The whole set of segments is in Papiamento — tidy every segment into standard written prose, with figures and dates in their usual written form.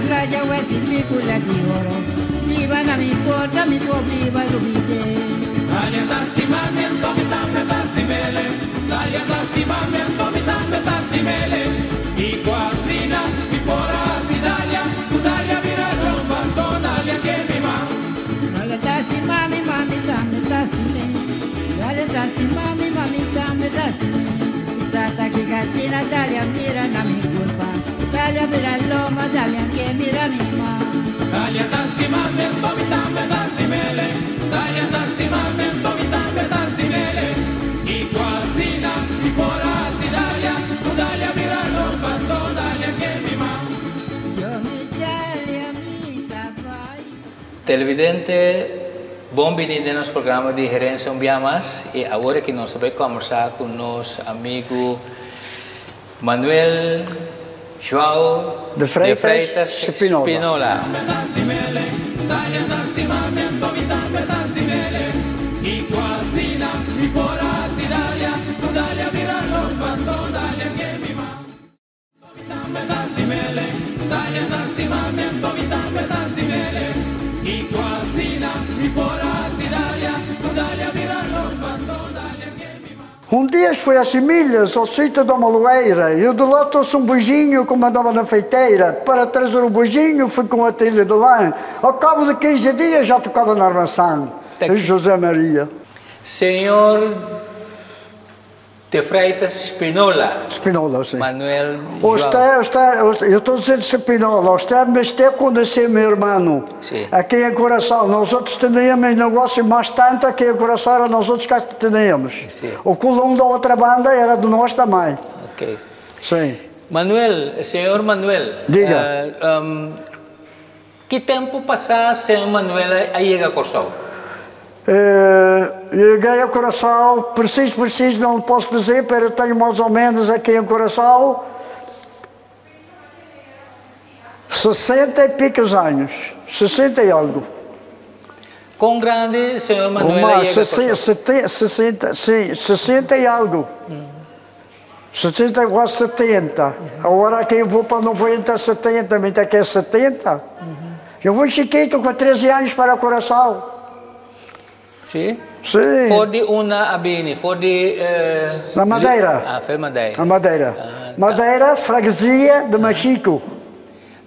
Playa Huesipícula di oro. Viva na mi porta, mi por viva lubite. Dalia ta stima mi, anto mi tambe ta stim'ele. Dalia ta stima mi, anto mi tambe ta stim'ele. Kiko asina mi por hasi Dalia, ku Dalia bira lomba, anto Dalia ke mi ma. Dalia ta stima mi, ma mi tambe ta stim'é. Dalia ta stima mi, ma mi tambe ta stim'é. Tata kiko asina Dalia mira na mi kurpa. Dalia bira lomba, Dalia ke mira mi ma. Dalia ta stima mi, anto mi tambe ta stim'ele. Dalia ta stima mi, anto mi tambe ta stim'ele. Kiko asina mi por hasi Dalia, ku Dalia bira lomba, anto Dalia ke mi ma. Yo mi Dalia mi ta bai. Televidente, bon bini den nos programa di Herencia un bia mas y awor aki nos ta bay combersa cu nos amigo Manuel Joao De Freitas Spinola. Spinola. Dalia ta stima mi, anto mi tambe ta stim'ele. Kiko asina mi por hasi Dalia, ku Dalia bira lomba, anto Dalia ke mi ma. Mi tambe ta stim'ele. Dalia ta stima mi, anto mi tambe ta stim'ele. Kiko asina mi por hasi Dalia, ku Dalia bira lomba, anto Dalia ke mi ma. Um dia foi às Milhas, ao sítio da Maloeira, e eu de lá trouxe um bojinho que mandava na feiteira. Para trazer o bojinho fui com a telha de lã. Ao cabo de 15 dias já tocava na armação. José Maria. Señor De Freitas Spinola. Spinola, sim. Manuel João. Usted, eu estou dizendo Spinola, usted me está conhecer meu irmão. Sim. Aqui em Curaçao, nosotros tínhamos negócio mais tanto aqui em Curaçao, era nosotros que tínhamos. Sim. O Colombo da outra banda era de nós também. Ok. Sim. Manuel, señor Manuel. Diga. Ki tempu pasá señor Manuel a yega Kòrsou? Cheguei a Curaçao, preciso, preciso, não posso dizer, mas eu tenho mais ou menos aqui em Curaçao 60 e picos anos, 60 e algo. Kon grandi señor Manuel Uma, a yega Kòrsou? 60, 60, sim, 60 e algo. 60, quase 70. Agora que eu vou para 90, 70, me que é 70. Eu vou chiquito com 13 anos para Curaçao. Sí? Sim. For di unda a bini, for di Na Madeira. Ah, for Madeira. Na Madeira. Ah, Madeira, freguesia de Machico.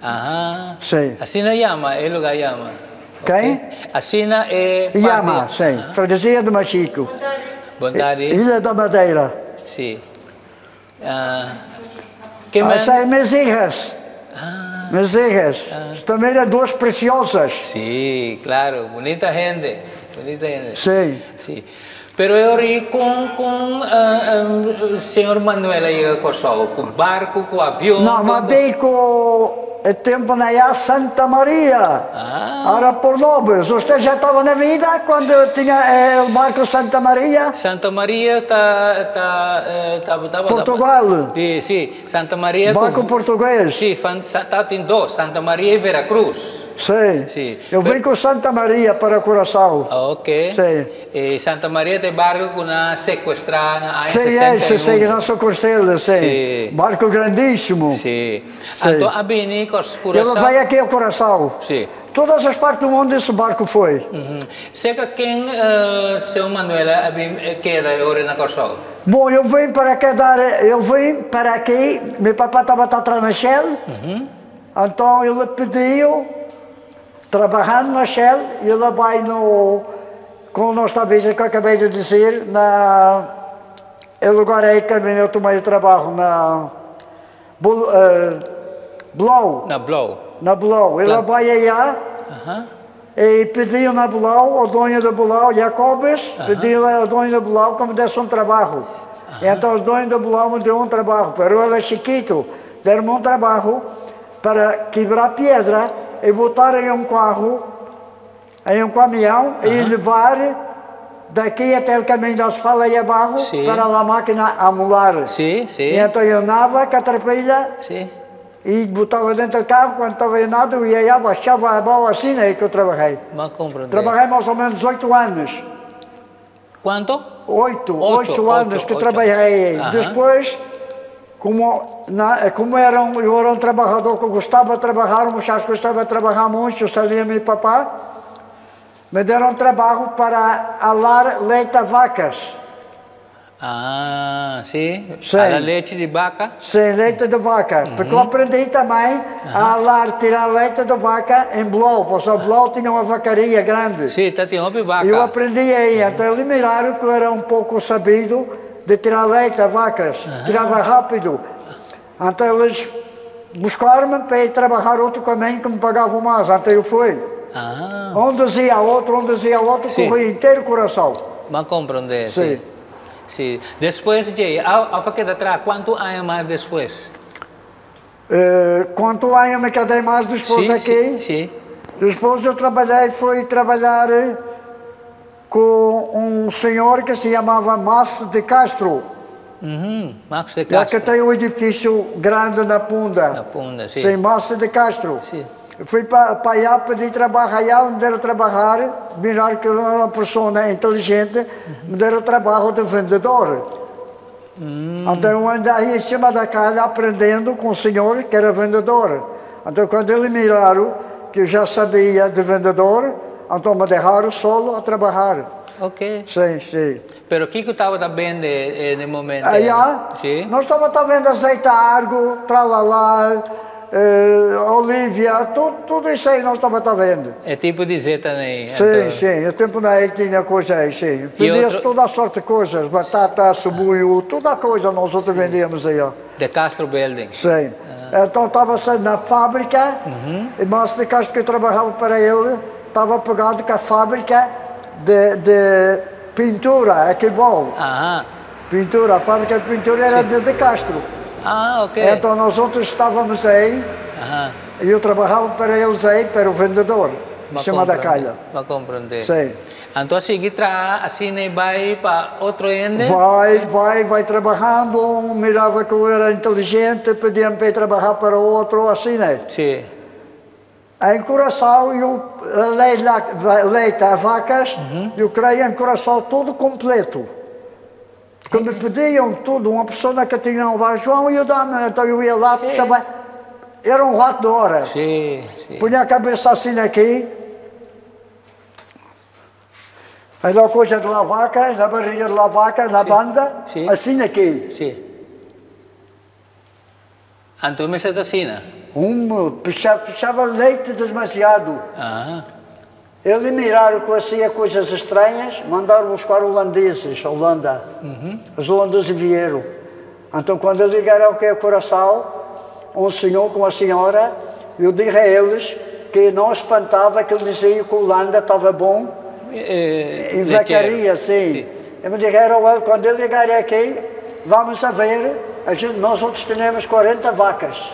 Aham. Sim. Asina yama, e lugá yama. Quem? Ok. Asina e Yama, sim. Freguesia de Machico. Bon tardi. Ilha da Madeira. Sí. Ah, ke Ah, man? são minhas hijas. Minhas hijas. Também eram duas preciosas. Sí, claro, bunita hende, bunita hende. Sim. Sí. Pero eu ri kon señor Manuel a yega Kòrsou, ku barku, ku avion? Não, mas bem com o tempo na Santa Maria. Ah. Era por nobres. Você já estava na vida quando tinha o barco Santa Maria? Santa Maria ta ta ta ta Portugal. Di, sí, Santa Maria Barco português. Sí, ta tin dos, Santa Maria i Veracruz. Sim. Sí. Eu vim com Santa Maria para Curaçao. Ah, ok. Sim. Santa Maria ta e barco ku nan a sekuestrá na aña Sim, é, 61. sim, nosso costela, sim. Sí. Barco grandíssimo. Sí. Sí. Anto a bini Curaçao. Ele veio aqui ao Curaçao. Sí. Todas as partes do mundo esse barco foi. Serka ken señor Manuel a bin keda e ora na Kòrsou? Bom, eu vim para quedar, eu vim para aqui, meu papai estava atrás na Shell, então ele pediu, trabalhando na Shell, ele vai no, com nossa vez que eu acabei de dizer, na, é lugar aí que eu tomei o trabalho, na Blow. Na Blow. Na Blow. Ele vai aí e pediu na Blow, o dono da Blow, Jacobus, pediu ao dono da Blow que me desse um trabalho. Então o dono da Blow me deu um trabalho, pero eu era chiquito, deram-me um trabalho para quebrar pedra e botar em um carro, em um caminhão e levar daqui até o caminho da asfalto aí abaixo para a máquina amolar. Sí. E então eu andava com a trapilha e botava dentro do carro, quando estava enado, eu ia lá, baixava a mão assim, né, que eu trabalhei. M'a komprondé. Trabalhei mais ou menos 8 anos. Kuantu? Oito, Oito, 8 anos oito, que oito. trabalhei. Depois, Como eu era um trabalhador que gostava de trabalhar, um muchacho que gostava de trabalhar muito, sabia meu papá, me deram trabalho para alar leite a vacas. Ah, si? Si. Hala lechi di baka? Si, leite di baka. Porque eu aprendi também a alar, tirar leite de vaca em Blauw. Porque o Blauw tinha uma vacaria grande. Si, tabatin hopi baka. Eu aprendi aí. Então eles miraram que eu era um pouco sabido de tirar leite a vacas. Tirava rápido. Então eles buscaram-me para ir trabalhar outro caminho que me pagavam mais. Então eu fui. Um dizia outro, um dizia outro, corri inteiro Curaçao. M'a komprondé, Si. Si. Si. Despues dje, òf a keda traha kuantu aña mas despues? Kuantu aña mi ked'ei mas despues aki? Si, si. Despues eu trabalhei, fui trabalhar ku un señor ku se yamaba Max de Castro. Max de Ya ku Castro. tin un edifisio grandi na Punda. Na Punda, si. Si, Max de Castro. Fui pa ayá pidi trabou ayá, mi dieron traha, mira ku eu era un persona inteligente, mi dieron trabou di vendedor. Anto eu andei aí em cima da casa aprendiendo ku e señor ku era vendedor. Anto kuando eles miraram ku eu já sabia de vendedor, anto me deixaram solo a trabalhar. Si. Pero kiko tabata bende na momento? Ayá, nos tabata bende azeite Argo, tralalá, Olivia, tudo isso aí nós tabata bende. E tipo di zeta ei. Si, o tempo aí tinha coisa aí, si. Vendia toda a sorte de coisas, batata, subuio, toda a coisa nós outros vendíamos aí, ó. De Castro Building. Si. Anto estava na fábrica, e mas de Castro que eu trabalhava para ele, estava pegado com a fábrica de pintura, aqui bom. Pintura, a fábrica de pintura era de Castro. Ah, ok. Então nós outros estávamos aí, e eu trabalhava para eles aí, para o vendedor, em cima da calha. M'a komprondé. Si. Anto sigui traha asina i bai pa otro hende? Bai, bai, bai trahando, un miraba ku eu era inteligente, pedia pa ir traha pa otro, asina, ne? Em Curaçao, eu leite a vacas, eu criei em Curaçao tudo completo. Porque me pediam tudo, uma pessoa que tinha um bar, João, eu dava, então eu ia lá, puxava, era um rato de hora. Punha a cabeça assim aqui, aí a coisa de la vaca, na barriga de la vaca, na banda, assim aqui. Anto mester ta asina? Puxava leite demasiado. Eles miraram que fazia coisas estranhas, mandaram buscar holandeses, Holanda. Os holandeses vieram. Então, quando eles ligaram aqui a Curaçao, um senhor com uma senhora, eu disse a eles que não espantava que ele dizia que a Holanda estava bom. Em vacaria, sim. E me disseram, well, quando ele ligar aqui, vamos a ver, nós outros temos 40 vacas.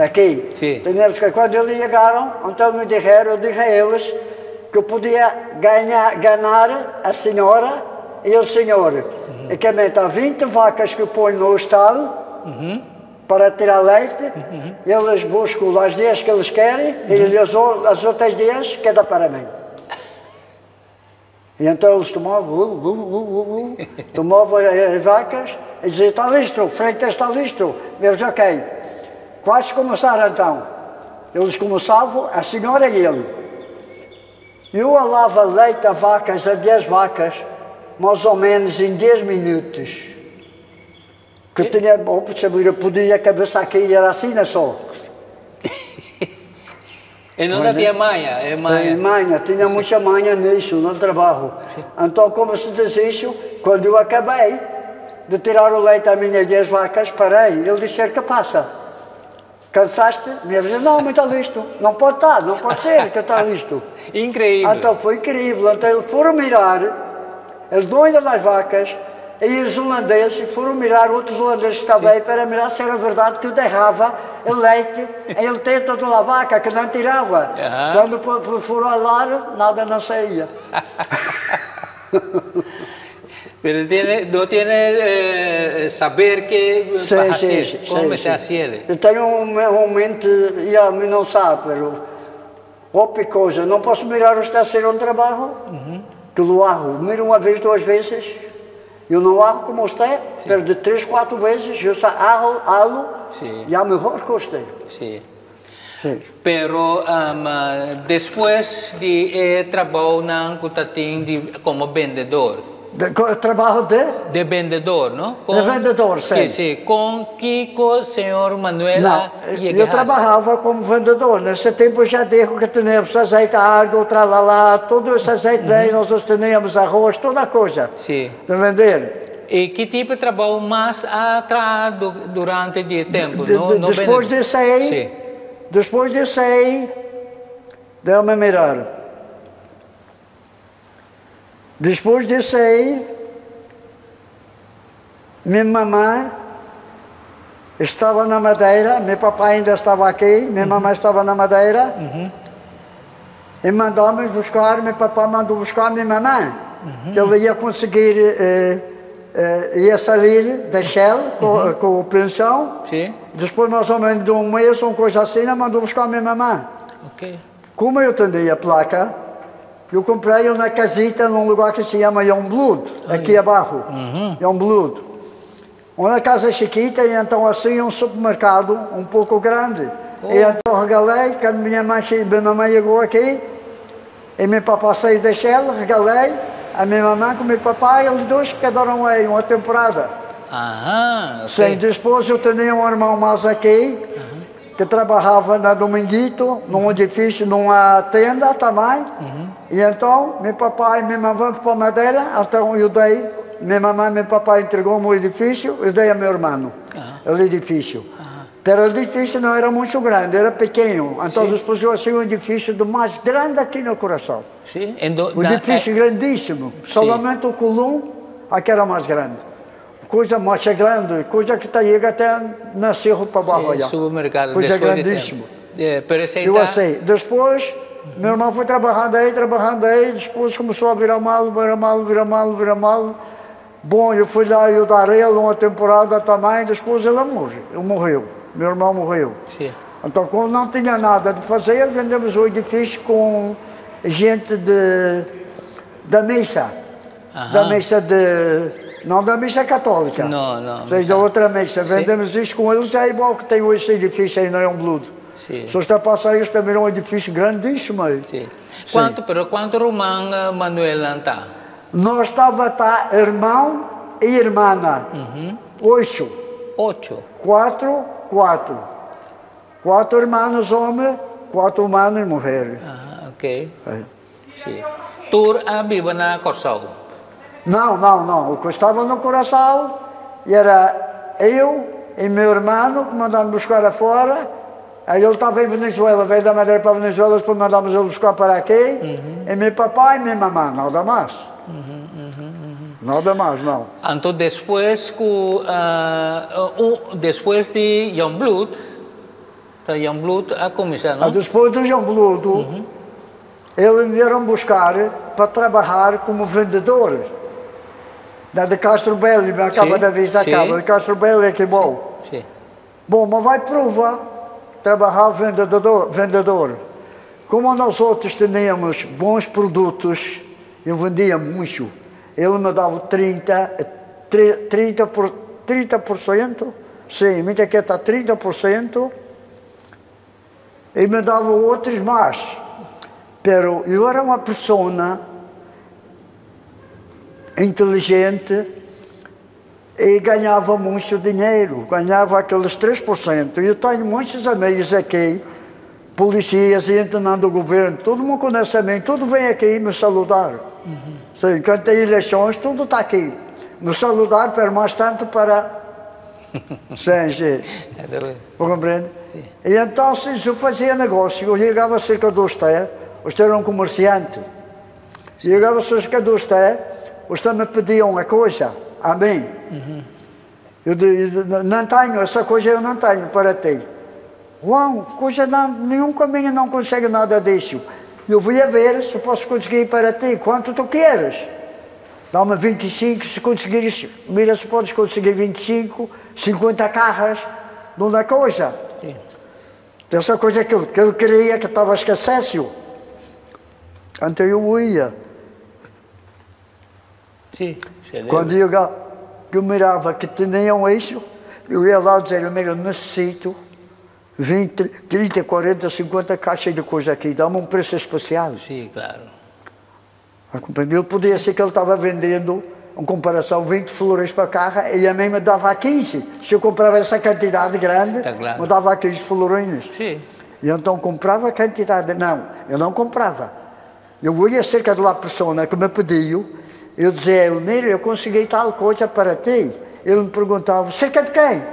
Aqui. Temos que, quando eles chegaram, então me disseram, eu disse a eles que eu podia ganhar a senhora e o senhor. E que meta 20 vacas que eu ponho no estalo para tirar leite, eles buscam as 10 que eles querem e as outras 10 queda para mim. E então eles tomavam, tomavam as vacas e diziam, está listo, frente está listo. E eu disse, ok. Quase começaram então. Eles começavam, a senhora e ele. Eu alava leite a vacas, a 10 vacas, mais ou menos em 10 minutos. Que eu tinha, oh, eu podia a cabeça aqui e era assim, não só. E não tinha manha, é manha. Manha, tinha muita manha nisso, no trabalho. Então, como se diz isso, quando eu acabei de tirar o leite às minhas 10 vacas, parei. Ele disse, que passa? Cansaste? Minha disse, não, mas está listo. Não pode estar, não pode ser que está listo. Incrível. Então foi incrível. Então eles foram mirar, os donos das vacas e os holandeses foram mirar outros holandeses que estavam aí para mirar se era verdade que eu derrava o leite em teto da vaca, que não tirava. Quando foram lá, nada não saía. Pero tiene, no tiene saber que hacer, como se hace. Eu tenho um mente, e a mim não sabe, pero outra coisa, não posso mirar o está a ser um trabalho, que lo hago, miro uma vez, duas vezes, eu não hago como você. Pero de tres, cuatro veces, yo sa alo, alo, ya mejor coste. Si. Pero despues di e trabounan ku tatin di komo bendedó. Trabou de? De bendedó, no? De vendedor, si. Si. Kon kiko señor Manuel No, eu trabalhava como vendedor. Nesse tempo já digo que tínhamos azeite, água, tralalá, todo esse azeite daí, nós tínhamos arroz, toda a coisa de vender. I ki tipo di trabou mas a traha durante e tempu? No, no Despues di esei, despues di esei, déjame mirar. Despues di esei, mi mama estava na Madeira, meu papai ainda estava aqui, minha mamãe estava na Madeira, e mandou-me buscar, meu papai mandou buscar minha mamãe, que ele ia conseguir, ia sair da Shell com pensão. Depois, mais ou menos de um mês, uma coisa assim, mandou buscar minha mamãe. Como eu tinha a placa, eu comprei uma casita num lugar que se chama Jongbloed, aqui abaixo. Jongbloed. Uma casa chiquita e então assim um supermercado um pouco grande. E então regalei, quando minha mamãe chegou aqui, e meu papai saiu da Shell, regalei a minha mamãe com meu papai, eles dois quedaram aí uma temporada. Sim, depois eu tinha um irmão mais aqui, que trabalhava na Dominguito, num edifício, numa tenda também. E então, meu papai e minha mamãe para Madeira, então eu dei, minha mamãe e meu papai entregou-me o edifício, eu dei a meu irmão, o edifício. Pero o edifício não era muito grande, era pequeno. Então depois eu achei um edifício do mais grande aqui no Curaçao. Endo, Um edifício grandíssimo. Solamente o Colum, aqui era mais grande. Coisa mais grande, coisa que tá, chega até na cerro para baixo. Si, olha. supermercado. Coisa despues di grandíssima. tempu. Pero esei Eu ta. sei. Depois, meu irmão foi trabalhando aí, depois começou a virar mal, virar mal, virar mal, virar mal. Bom, eu fui lá ajudar ele uma temporada também, depois ele morreu. Ele morreu. Meu irmão morreu. Então, como não tinha nada de fazer, vendemos o edifício com gente da missa. Da missa de. Não da missa católica. Não, não. Seja, da outra missa. Vendemos isso com eles, é igual que tem esse edifício aí no Jongbloed. Se você passa aí, também é um edifício grandíssimo aí. Kuantu, pero kuantu ruman Manuel ta? Nós estava tá irmão e irmã. Oito. Ocho. Quatro, quatro. Quatro irmãos homens, quatro irmãos mulheres. Ah, ok. É. Si. Tur a biba na Kòrsou. Não, não, não. O que estava no Curaçao era eu e meu irmão que mandámos buscar afora. Aí ele estava em Venezuela, veio da Madeira para Venezuela, depois mandámos ele buscar para aqui. E meu papai e minha mamãe, nada mais. Nada mais, não. Anto despues ku despues di Jongbloed, ta Jongbloed a kuminsá, no? Ah, depois do Jongbloed, eles me vieram buscar para trabalhar como vendedor. Da de Castro Belli, me acaba de avisar, acaba de Castro Belli que bom. Bom, mas vai provar trabalhar vendedor, vendedor. Como nós outros tínhamos bons produtos, eu vendia muito. Ele me dava 30, 30%, sim, muito que está 30%, e me dava outros mais. Pero eu era uma pessoa inteligente e ganhava muito dinheiro, ganhava aqueles 3%. Eu tenho muitos amigos aqui, policias, gente do governo, todo mundo conhece a mim, tudo vem aqui me saludar. Sim, quando tem eleições, tudo está aqui. Me saludar, pero mais tanto para. Sim. Compreende? E então, se eu fazia negócio, eu chegava cerca do você, você era um comerciante. Chegava cerca do você, você me pedia uma coisa, a mim. Eu digo, não tenho, essa coisa eu não tenho para ti. João, coisa não, nenhum caminho não consegue nada disso. Eu vou a ver se posso conseguir para ti, quanto tu queres. Dá-me 25, se conseguires, mira se podes conseguir 25, 50 carras, de uma coisa. Dessa coisa que ele queria, que estava esquecendo. Então eu ia. Quando eu que eu mirava que tinham isso, eu ia lá dizer, amigo, eu necessito 20, 30, 40, 50 caixas de coisa aqui, dá-me um preço especial. Si, claro. A compreender? Podia ser que ele estava vendendo, em comparação, 20 flores para carro e a mim me dava 15. Se eu comprava essa quantidade grande, Tá claro. me dava 15 florines. E então comprava a quantidade. Não, eu não comprava. Eu ia cerca de lá a pessoa que me pediu, eu dizia a ele, mira, eu consegui tal coisa para ti. Ele me perguntava, cerca de quem?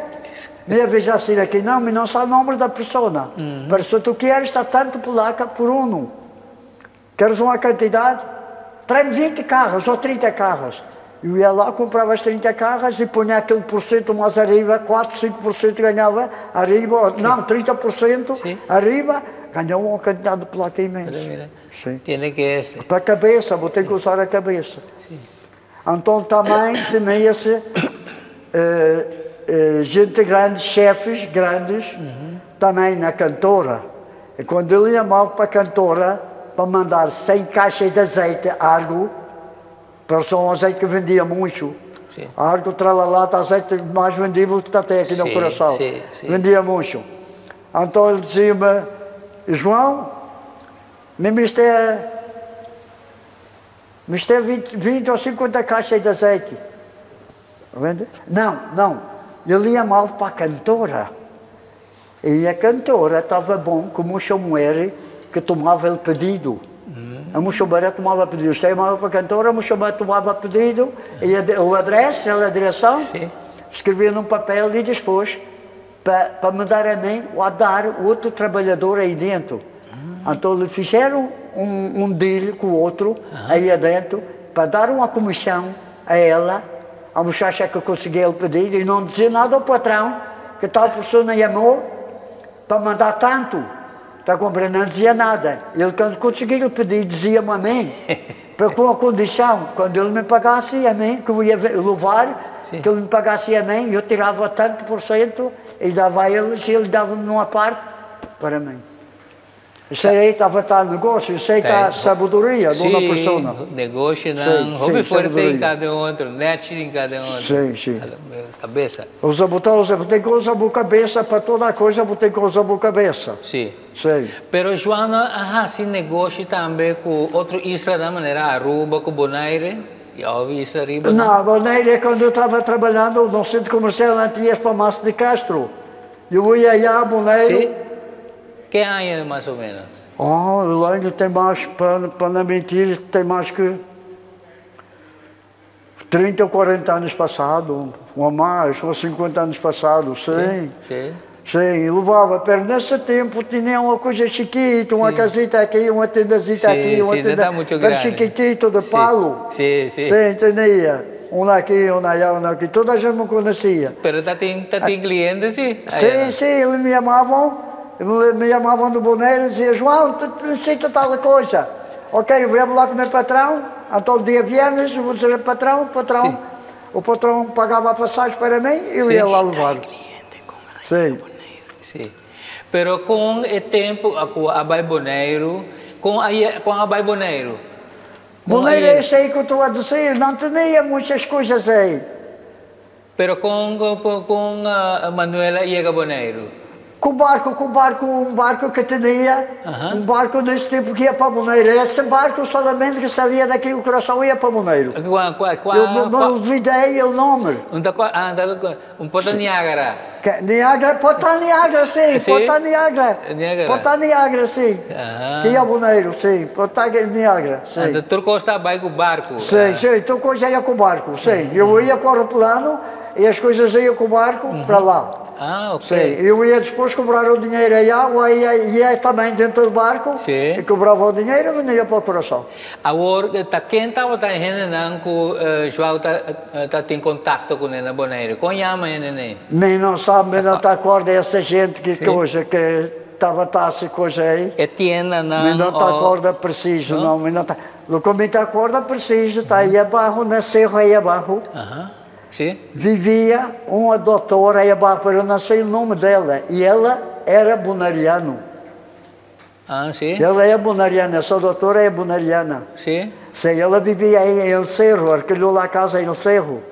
Me avisa assim aqui, não, mas não sabe o nome da pessoa. Mas se tu queres, está tanto polaca por um. Queres uma quantidade? Traz-me 20 carros ou 30 carros. Eu ia lá, comprava as 30 carros e punha aquele por cento mais arriba, 4, 5% ganhava arriba, não, 30% arriba, ganhava uma quantidade de placa imensa. Mira, mira. Sim. Tiene que ser. Para a cabeça, vou ter que usar a cabeça. Então também tinha-se gente grande, chefes grandes, também na cantora. E quando ele chamava para a cantora, para mandar 100 caixas de azeite, argo, para só um azeite que vendia muito. Argo, tralalá, tá azeite mais vendível que está até aqui no coração. Vendia muito. Então ele dizia-me, João, me isto é 20 ou 50 caixas de azeite. Vende? Não, não. Ele ia mal para a cantora. E a cantora estava bom com muita mulher que tomava o pedido. A mulher tomava pedido. Você chamava para a cantora, a mulher tomava pedido, e o adresse, a direção, escrevia num papel e depois para mandar a mim ou a dar outro trabalhador aí dentro. Então lhe fizeram um deal com o outro aí adentro para dar uma comissão a ela, a muchacha que conseguia o pedido, e não dizer nada ao patrão, que tal pessoa não chamou para mandar tanto. Está compreendendo? Não dizia nada. Ele, quando conseguiu o pedido, dizia-me a mim, com a condição, quando ele me pagasse a mim, que eu ia levar, que ele me pagasse a mim, eu tirava tanto por cento e dava a eles, e ele dava-me uma parte para mim. Isso aí estava a negócio, isso aí está sabedoria de uma pessoa. Negócio não, hobby forte em cada outro, net em cada outro. Sim, sim. Cabeça. Usa botar, usa, tem que usar a cabeça para toda coisa, tem que usar a cabeça. Sim. Sim. Pero Joana, assim negócio também com outro isla da maneira, Aruba, com Bonaire, e óbvio isla arriba. Não, Bonaire é quando eu estava trabalhando no centro comercial antes para Massa de Castro. Eu ia aí a Bonaire. Sim. Que ano mais ou menos? Oh, o ano tem mais, para não mentir, tem mais que 30 ou 40 anos passado, ou mais, ou 50 anos passado, sim. Sim. Sim, levava, mas nesse tempo tinha uma coisa chiquita, uma casita aqui, uma tendazita aqui, uma tenda muito grande. Chiquitito de palo. Sim, sim. Sim, tinha. Um aqui, um allá, um aqui, toda a gente me conhecia. Mas tem clientes, sim? Sim, sim, eles me chamavam. Me chamavam do Bonaire e diziam, João, tu necessita tal coisa. Ok, eu vou lá com o meu patrão, então dia viernes, eu vou dizer ao patrão, o patrão pagava a passagem para mim e eu ia lá levar. Sim. Sim. Pero com o tempo, com a Bai Bonaire, com a Bai Bonaire. Bonaire é isso aí que eu estou a dizer, não tinha muitas coisas aí. Pero com a Manuela e a Bonaire. Com o barco, um barco que tinha, um barco nesse tempo que ia para Bonaire. Esse barco solamente que saía daqui, o coração ia para Bonaire. Eu não olvidei o nome. Um Porta Niágara. Niágara, Porta Niágara, sim. Porta Niágara. Porta Niágara, sim. Que ia a Bonaire, sim. Porta Niágara, sim. Então, tu costa vai com o barco. Sim, sim, tu coisa ia com o barco, sim. Eu ia com o aeroplano e as coisas iam com o barco para lá. Ah, ok. Sim, eu ia depois cobrar o dinheiro aí, ou ia também dentro do barco, sim. E cobrava o dinheiro e vinha para o coração. Agora, quem estava entendendo que João está em contato com ele na Bonaire? Quem chama ele? Nem não sabe, nem não está acorda essa gente que coisa, que estava essa coisa aí. É tienda, não? Nem não está acorda preciso, não, nem não está. O que está acorda preciso, está aí abaixo, na serra aí abaixo. Aham. Sim. Vivia uma doutora aí abaixo, eu não sei o nome dela, e ela era bonariano. Ah, sim? Ela é bonariana, essa doutora é bonariana. Sim? Sim, ela vivia aí em El Cerro, arquilhou lá a casa em El Cerro.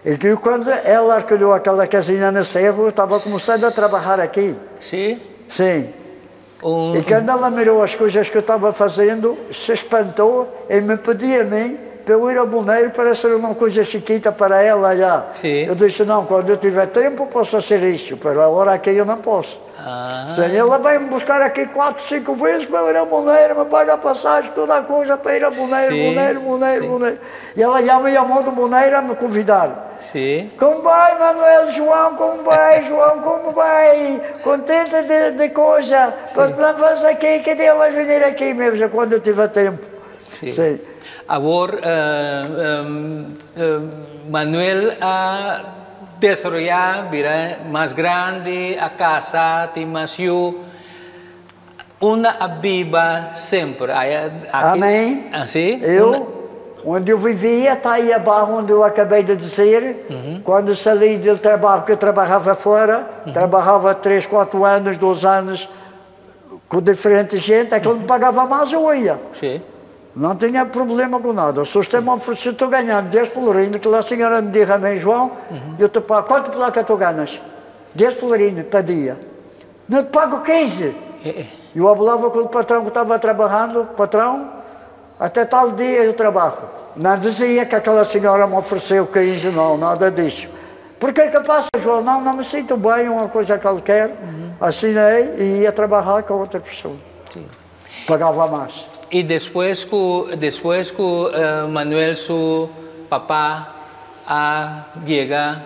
E que quando ela alquilou aquela casinha no cerro, eu estava começando a trabalhar aqui. Si? Sim. E quando ela mirou as coisas que eu estava fazendo, se espantou e me pedia a mim para eu ir ao Bonaire para ser uma coisa chiquita para ela já. Si. Eu disse, não, quando eu tiver tempo posso fazer isso, mas agora aqui eu não posso. Sim, ela veio-me buscar aqui 4, 5 vezes para eu ir ao Bonaire, me paga a passagem, toda a coisa para ir a Bonaire, Bonaire, Bonaire, Bonaire. E ela já me chamou do Bonaire a me convidar. Como vai, Manuel João? Como vai, João? Como vai? Contente de coisa? Pois vamos aqui, que dia vais vir aqui mesmo, quando eu tiver tempo. Si. Awor, Manuel a desaroyá, bira mas grandi, a kasa, tin mas yu. Unda a biba semper? Aki, Amém. Ah, si? Eu, Unda- onde eu vivia, está aí abaixo onde eu acabei de dizer. Quando saí do trabalho, que eu trabalhava fora, trabalhava 3, 4 anos, 2 anos, com diferente gente, aquilo me pagava mais, eu ia. Não tinha problema com nada. Se você me oferecer, estou ganhando 10 florins, que lá a senhora me diz a mim, João, eu te pago, quanto placa tu ganhas? 10 florins para dia. Não te pago 15. Eu falava com o patrão que estava trabalhando, patrão, até tal dia eu trabalho. Não dizia que aquela senhora me ofereceu 15, não, nada disso. Por que que passa, João? Não, não me sinto bem, uma coisa qualquer. Assinei e ia trabalhar com outra pessoa. Pagava mais. I despues ku Manuel su papa a yega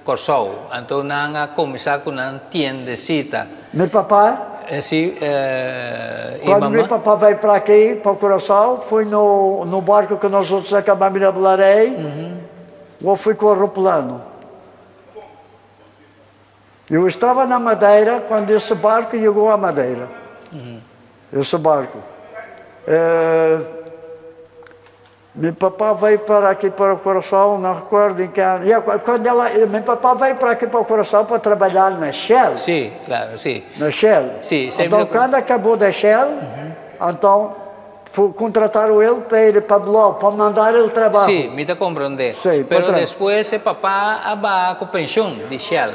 Kòrsou, anto nan a kuminsá ku nan tiendesita. Meu papá, Si, i quando mama? Meu papá veio para aqui, para o Curaçao, foi no barco que nosotros acabamos de falar aí, ou foi com o aeroplano? Eu estava na Madeira quando esse barco chegou à Madeira. Esse barco. Meu papá veio para aqui para o Curaçao, não recordo em que ano. E quando ela, meu papá veio para aqui para o Curaçao para trabalhar na Shell. Si, klaro, si. Na Shell. Si, semper Então, quando acabou da Shell, então contrataram ele para ir para Bló, para mandar ele trabalho. Si, mi ta komprondé. Si, Pero patrão. despues e papá a bai ku penshun di Shell.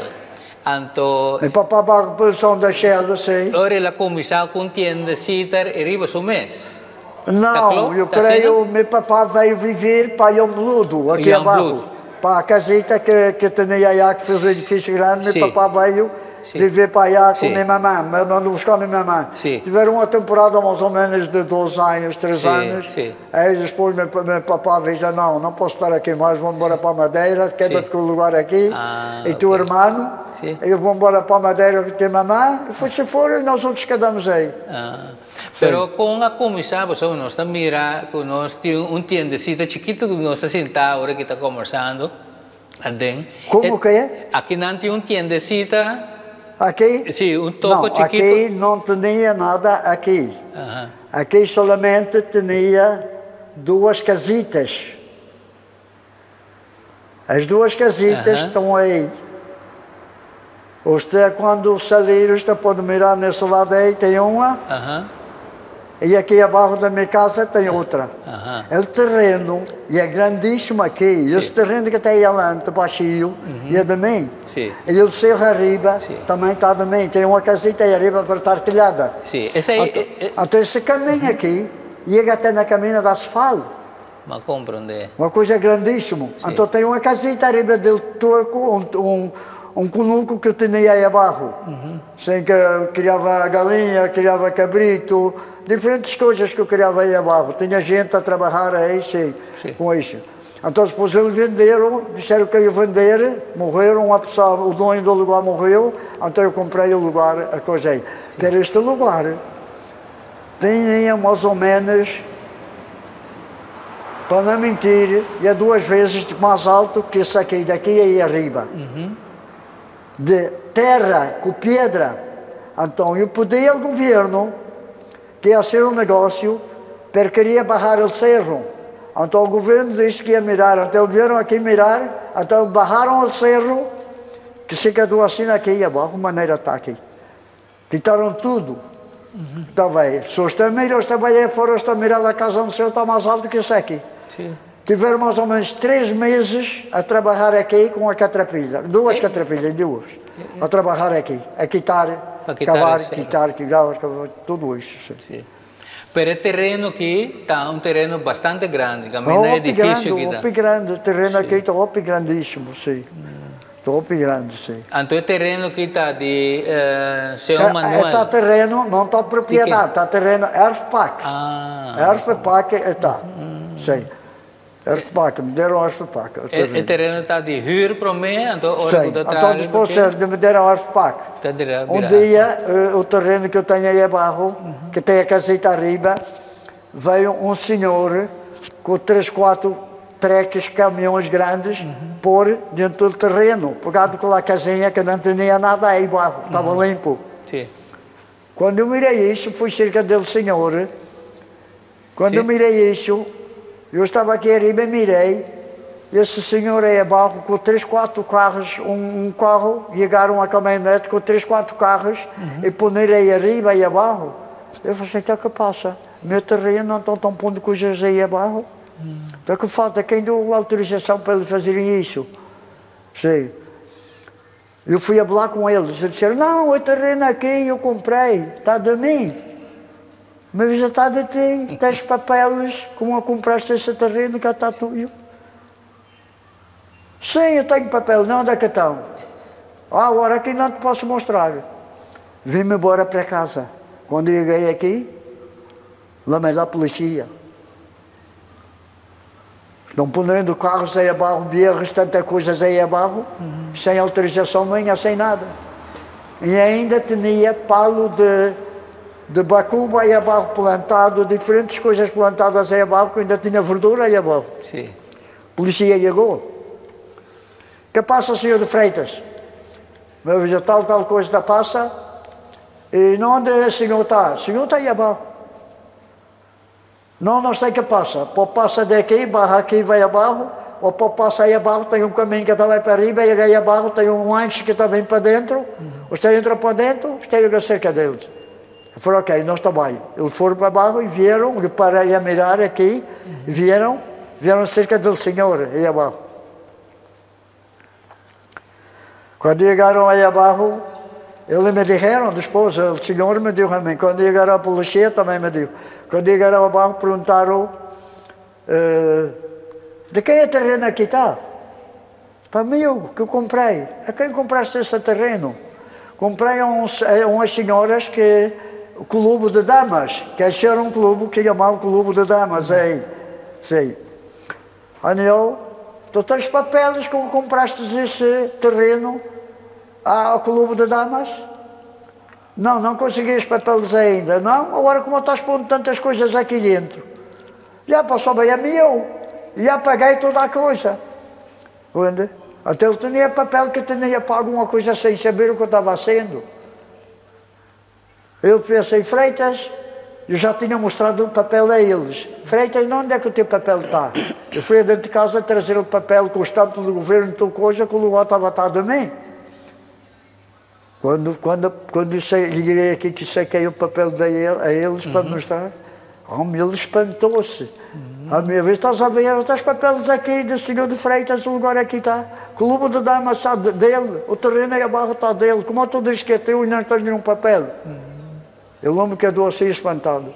Anto, Meu papá para a posição da Shell, sim. ora el a kuminsá ku tiendesita riba su mes. Não, Tá eu tá creio, sendo? meu papá veio viver para Jongbloed, aqui Jongbloed. abaixo. Para a casita que tinha aí, que fez um edifício grande, meu papá veio viver para allá com minha mamã, me mandou buscar minha mamã. Tiveram uma temporada mais ou menos de 2 anos, 3 anos. Aí depois meu papá disse, não, não posso estar aqui mais, vou embora para Madeira, queda-te com o lugar aqui. E teu irmão, eu vou embora para Madeira com tua mamã, e foi-se fora e nosotros quedamos aí. Ah. Pero kon a kuminsá, bo nos ta mira ku nos tin un tiendesita chikitu ku nos ta sintá awor ku ta kombersando. Aden. Como que é? Aki nan tin un tiendesita. Aqui? Si, un toko Não, chikitu. aqui não tinha nada aqui. Aqui solamente tinha duas casitas. As duas casitas estão aí. Você, quando sair, você pode mirar nesse lado aí, tem uma. E aqui abaixo da minha casa tem outra. É o terreno, e é grandíssimo aqui. Esse terreno que tem lá baixinho, e é de mim. E o cerro arriba também está de mim. Tem uma casita aí arriba para estar telhada. Si. Esei Então, então esse caminho aqui, chega até na caminho de asfalto. M'a komprondé. Uma coisa grandíssima. Então tem uma casita arriba del toco, um cunuco que eu tinha aí abaixo. Sem que eu criava galinha, criava cabrito, diferentes coisas que eu criava aí abaixo. Tinha gente a trabalhar aí, sim, com isso. Então depois eles venderam, disseram que ia vender, morreram, uma pessoa, o dono do lugar morreu, então eu comprei o lugar, a coisa aí. Pero este lugar tinha mais ou menos, para não mentir, é 2 vezes mais alto que esse aqui, daqui aí arriba. De terra com pedra. Então eu pedi ao governo que ia ser um negócio, porque queria barrar o cerro. Então o governo disse que ia mirar, então vieram aqui mirar, então barraram o cerro, que se quedou assim aqui abaixo, maneira está aqui. Quitaram tudo. Então vai, se você mira, você vai aí fora, você mira a casa do senhor está mais alto que isso aqui. Tiveram mais ou menos 3 meses a trabalhar aqui com a catrapilha, duas catrapilhas, duas, a trabalhar aqui, a quitar, Para quitar cavar, o cerro. Quitar, quitar, cavar, tudo isso. Sim. Si. Pero e tereno aki ta un tereno bastante grandi, kaminda Oh, e edifisio grande, aki ta. Hopi grandi, o tereno aki ta hopi grandísimo, si. Hopi grandi, si. Anto e tereno aki ta di señor Manuel. Ta tereno, no ta propiedat, ta tereno erfpacht. Ah. Erfpacht ta. Si. Erfpacht, me deram erfpacht. O E tereno ta di huur promé, anto ora Sim. ku Então traha. depois me deram erfpacht. Ta bira. Um dia, o terreno que eu tenho aí abaixo, que tem a casita arriba, veio um senhor com três, quatro treques, caminhões grandes, pôr dentro do terreno, por causa daquela casinha que não tinha nada aí abaixo, estava limpo. Quando eu mirei isso, fui cerca dele, senhor. Quando eu mirei isso, eu estava aqui arriba e mirei, esse senhor aí abaixo com três, quatro carros, um carro, chegaram a caminhonete com três, quatro carros e poner aí arriba e abaixo. Eu falei assim: então o que passa? Meu terreno não estão tão pondo coisas aí abaixo. Então que falta? Quem deu autorização para eles fazerem isso? Sim. Eu fui a falar com eles. Eles disseram: não, o terreno aqui eu comprei, está de mim. Mas já está de ti, tens papéis, como compraste esse terreno que está tudo. Sim, eu tenho papel, não, onde é que estão? Ah, agora aqui não te posso mostrar. Vim-me embora para casa. Quando cheguei aqui, lá a polícia. Estão pondo carros aí abaixo, berros, tanta coisas aí abaixo, sem autorização minha, sem nada. E ainda tinha palo de bacuba aí abaixo plantado, diferentes coisas plantadas aí abaixo, que ainda tinha verdura aí abaixo. Polícia chegou. Que passa, senhor de Freitas? Meu veja, tal, tal coisa da passa. E não onde o senhor está? O senhor está aí abaixo. Não, não sei que passa. Pode passar daqui, barra aqui, vai abaixo, ou pode passar aí abaixo, tem um caminho que vai para riba, e aí abaixo tem um ancho que está bem para dentro. Você entra para dentro, você chega cerca deles. Eu falei: ok, não está bem. Eles foram para baixo e vieram, eu parei a mirar aqui, vieram cerca do senhor, aí abaixo. Quando chegaram aí abaixo, eles me disseram, depois, o senhor me disse a mim, quando chegaram a polícia também me disse, quando chegaram abaixo perguntaram, de quem é terreno aqui está? Está meu, que eu comprei. A quem compraste esse terreno? Comprei a umas senhoras que, o clube de damas, que era um clube que chamava Clube de Damas, aí. Sim. Aniel, tu tens papéis como compraste esse terreno ao Clube de Damas? Não, não consegui os papéis ainda. Não, agora como estás pondo tantas coisas aqui dentro? Já passou bem a meu. Já paguei toda a coisa. Entende? Até eu tinha papel que tinha pago uma coisa sem saber o que eu estava sendo. Eu pensei: Freitas, eu já tinha mostrado o papel a eles. Freitas, não, onde é que o teu papel está? Eu fui dentro de casa trazer o papel com o estampo do governo, tal coisa, que o lugar estava tá de mim. Quando eu cheguei aqui, que saquei o papel dei a eles para mostrar, homem, ele espantou-se. A minha vez, estás a ver, estás papéis aqui do senhor de Freitas, o lugar aqui está. Clube de Damas está dele, o terreno aí abaixo está dele. Como tu dizes que é teu e não tens nenhum papel? Eu lembro que eu assim espantado.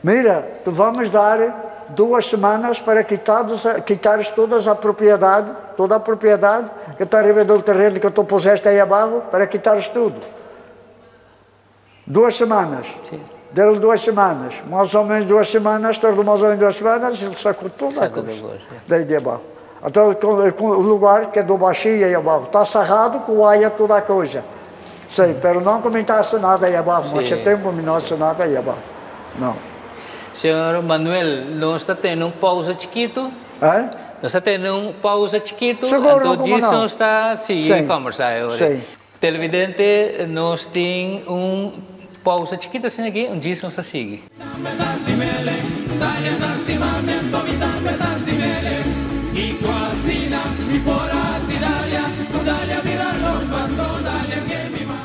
Mira, tu vamos dar 2 semanas para quitares todas a propriedade, toda a propriedade que está arriba do terreno que tu puseste aí abaixo, para quitares tudo. 2 semanas. Deram 2 semanas. Mais ou menos 2 semanas, tardou mais ou menos 2 semanas, ele sacou toda a Sacou coisa. da coisa. Daí de abaixo. Então, com o lugar que é do baixinho aí abaixo, está cerrado com aia toda a coisa. Sim, pero não comentasse nada aí abaixo, mas tempo não nada aí abaixo. Não. Señor Manuel, nos ta teniendo un pousa chikitu. Hã? Nos ta teniendo un pousa chikitu. Seguro, Anto, como disso não? nos ta sigui kombersá awor. Televidente, nos tin un pousa chikitu asina aki, un disso nos ta sigui. Dalia lastimamento mi tambe lastimele I quasina, i porasi dalia Tu dalia bira los bando dalia che mi ma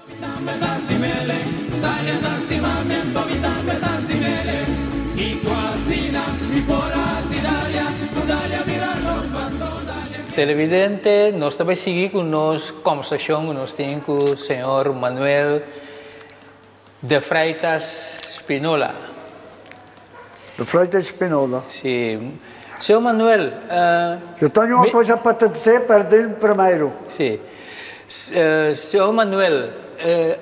Mi tambe lastimele Dalia lastimamento mi tambe lastimele I quasina, i Televidente, nos ta bai sigui ku nos kòmbersashon ku nos tin ku señor Manuel de Freitas Spinola. De Freitas Spinola. Sí. Señor Manuel, Eu tenho uma coisa para te dizer, para dizer primeiro. Sí. Señor Manuel,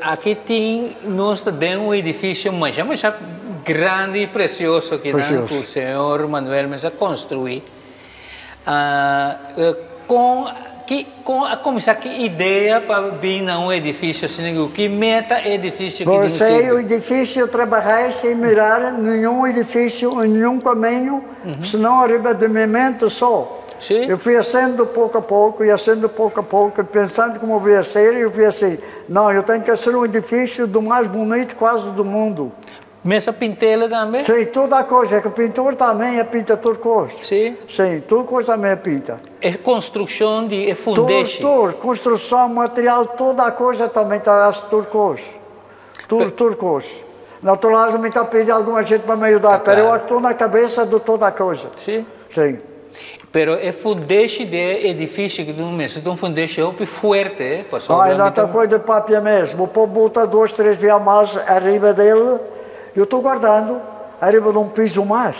aki tin nos ta den un edifisio masha masha grandi i presioso kinan Presioso. ku señor Manuel mes a konstruí. Kon ki kon a kuminsá ki idea pa bin na un edifisio asina ku ki meta e edifisio ki tin Você, o sirbi? edifício, eu trabalhei sem mirar nenhum edifício, em nenhum caminho, senão arriba de minha mente só. Sí. Eu fui acendo pouco a pouco, e acendo pouco a pouco, pensando como ia ser, e eu fui assim, não, eu tenho que ser um edifício do mais bonito quase do mundo. Mes a pint'é tambe? Sim, toda a coisa, que o pintor também é pinta tudo coisa. Sí. Sim, tudo coisa também é pinta. E konstrukshon di e fundeshi. Tudo, tudo, construção, material, toda a coisa também está tudo coisa. Tudo, tudo coisa. Naturalmente está pedindo alguma gente para me ajudar, mas eu estou na cabeça de toda a coisa. Sí. Sim. Pero e fundeshi di e edifisio ku tin mester ta un fundeshi hopi fuerte, pasobra Ah, e ta coisa de papia mesmo. O povo bota dois, três via mais arriba dele. Eu estou guardando arriba de um piso mais.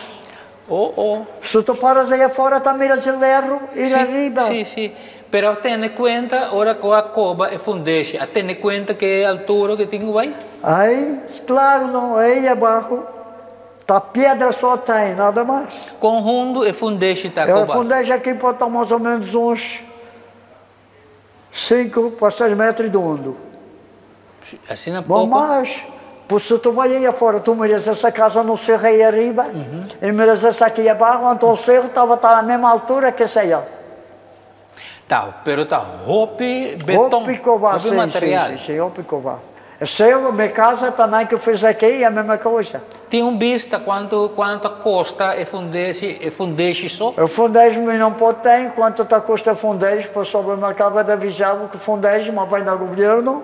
Oh, oh. Se tu paras aí afora, tá miras el erro ir Sí, arriba. sí, sí. Pero tene kuenta ora ku a koba e fundeshi, a tene kuenta ku e altura ku tin ku bai? Aí, claro, não, aí abaixo, tá pedra só tem, nada mais. Kon hundu e fundeshi ta É, koba? o fundeshi aqui pode estar mais ou menos uns 5 para 6 metros de fundo. Asina Bom, poko. mas, pois se tu vai aí afora, tu miras essa casa no cerro aí arriba, e miras essa aqui abaixo, então o cerro estava tá à mesma altura que essa aí. Ta, pero ta hopi beton, Hopi cobá, hopi sim, material. sim, sim, sim, hopi cobá. Seu, minha casa também que eu fiz aqui é a mesma coisa. Tin un bista kuantu kuantu a kosta e fundeshi e fundeshi so? O fundeshi não pode ter, quanto está custa fundeshi, por sobre me acaba de avisar que fundeshi, mas vai no governo,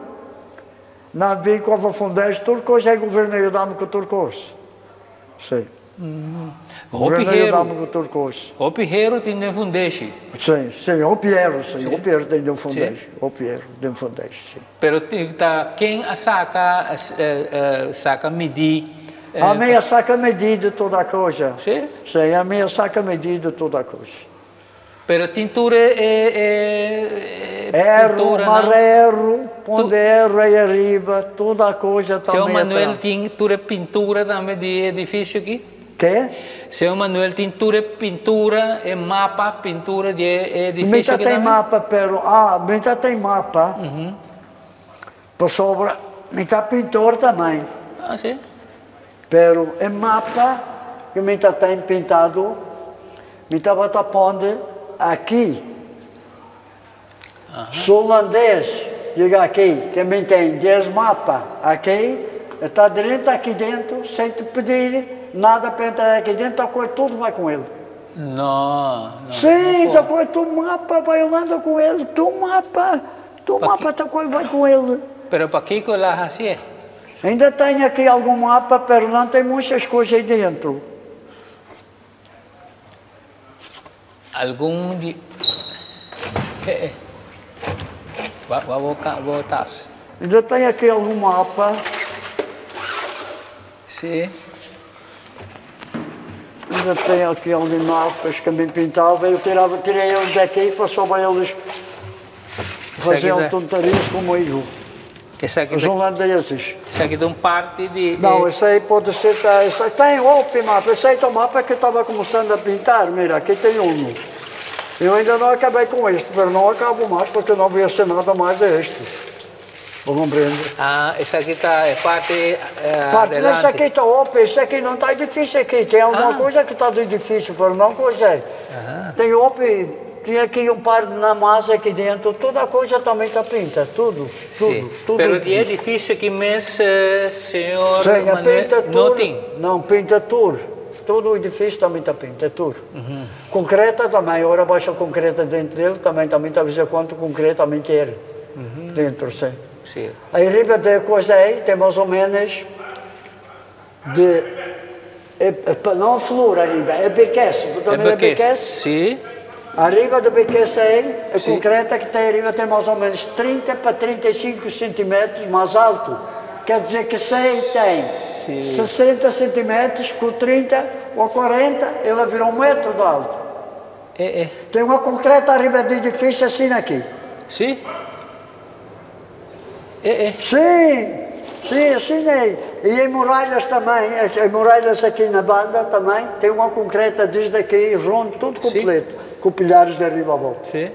não vem com o fundeshi, tudo coisa é governo ajudar-me com tudo coisa. Sim. Hopi Governo heru. ajudar-me com tudo coisa. Hopi heru tin den fundeshi. Sim, sim, o Piero, sim, o Piero tem de um fundeshi, o Piero tem um fundeshi, sim. Pero ta ken a saka saka midi? A minha saca medida toda a coisa. Sim? Sim, a minha saca medida toda a coisa. Pero tin tur e e Erro, pintura, mas no? erro, onde erro aí arriba, toda a coisa Señor também Manuel atrás. tin tur e pintura tambe di edifisio aki? Quê? Señor Manuel tin tur e pintura, e mapa, pintura di e edifisio Mita aki tem tambe? mapa, pero, ah, mita tem mapa. Por sobra, mita pintor também. Ah, sí. Pero é mapa que mita tem pintado, mita bota ponde aqui. Se o holandês chega aqui, que me tem 10 mapas aqui, está direito aqui dentro, sem te pedir nada para entrar aqui dentro, a coisa tudo vai com ele. No, no. Sim, no tá por. coisa, tu mapa, vai andando com ele, tu mapa, tu mapa, tá coisa, vai com ele. Pero pakiko el a hasié? Ainda tenho aqui algum mapa, pero não tem muitas coisas aí dentro. Algun di eh, eh. Ba, ba, bo, bo tas. Ainda tenho aqui algum mapa. Sí. Ainda tenho aqui alguns mapas que me pintava. Eu tirava, tirei eles daqui e passava eles faziam tá- tontarias comigo. Esaki Os ta, holandeses. esaki ta un parti di Não, esse aí pode ser. Tá, esse aí tem outro mapa. Esse aí é o mapa que eu estava começando a pintar. Mira, aqui tem um. Eu ainda não acabei com este, mas não acabo mais porque não vou ser nada mais a este. Vou compreender. Ah, esaki ta e parti Parte desse adelante. aqui está open, esse aqui não está difícil aqui. Tem alguma Ah. coisa que está de difícil, mas não coisa. é. Tem open, tem aqui um par na massa aqui dentro, toda coisa também está pinta, tudo, tudo, Sí. tudo. Pero di edifisio aki mes, señor Sim, a Manuel, pinta no tudo. tin. Não, pinta tudo. Todo o edifício também está pinta, tudo. Concreta também, agora baixa concreta dentro dele também, também está a ver quanto concreto também quer. Dentro, sim. Sí. Aí riba da coisa aí tem mais ou menos de. É, é, não flor arriba, é bequece. Tu também é bequece? Sí. Ariba di BQC, e concreta cu ta ariba tin mas o menos 30 pa 35 centimetros mas alto. Quer dizer que se tem 60 centimetros com 30 ou 40, ela vira 1 metro de alto. Tem uma concreta arriba do edifício assim aqui. Si? É. Sim, assim é. E em muralhas também, em muralhas aqui na banda também, tem uma concreta desde aqui, junto, tudo completo, com pilares de arriba a volta. Sim,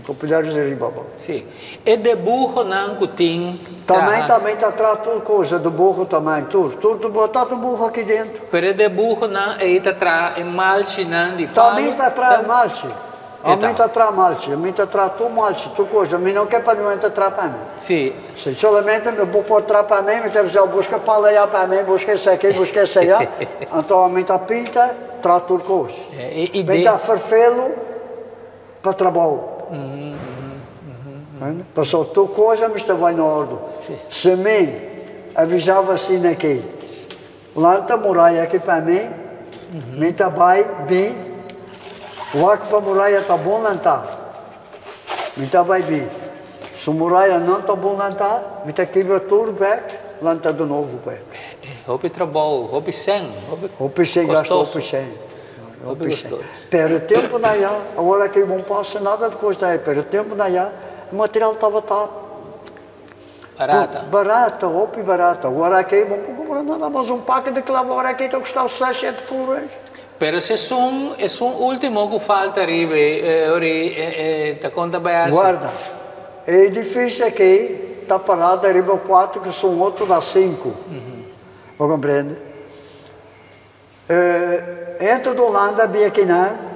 com pilares de arriba a volta. Si. E dibuhonan ku tin. Também, também está atrás tudo coisa do burro também, tudo, tudo, botar do burro aqui dentro. Pero e dibuhonan ei ta traha e malchinan di Também está atrás malchi. A mim está atrás malchi, a mim está atrás tudo malchi, tudo coisa. A mim não quer para não entrar atrás para mim. Se solamente eu vou pôr atrás para mim, mas eu busca para lá para mim, busca esse aqui, busca esse aí. Então a mim está pinta, traz tudo coisa. E Vem está farfelo para trabalho. Passou tudo coisa, mas está vai na ordem. Se mim avisava assim aqui, lanta muralha aqui para mim, mim está vai bem, o arco para a muralha está bom lantar. Mim está vai bem. Se a muralha não está bom lantar, mim está quebra tudo back, lanta de novo back. Hopi trabou, hopi sèn, hopi Hopi sèn gasta costoso. Hopi sèn. Hopi Hopi sèn. costoso. Pero tempo na já, agora que não passa nada de coisa aí, pero tempo na já, o material estava tá Barata. Barata, hopi barata. Agora aqui, vamos comprar nada mais um pack de clavo, agora aqui está a custar 6, 7 florins. Pero se esun último ku falta riba, ori, ta konta bai Guarda, o edifício aqui está parado arriba 4, que são outro dá 5. Uhum. Compreende? Entro do Holanda, vim aqui não.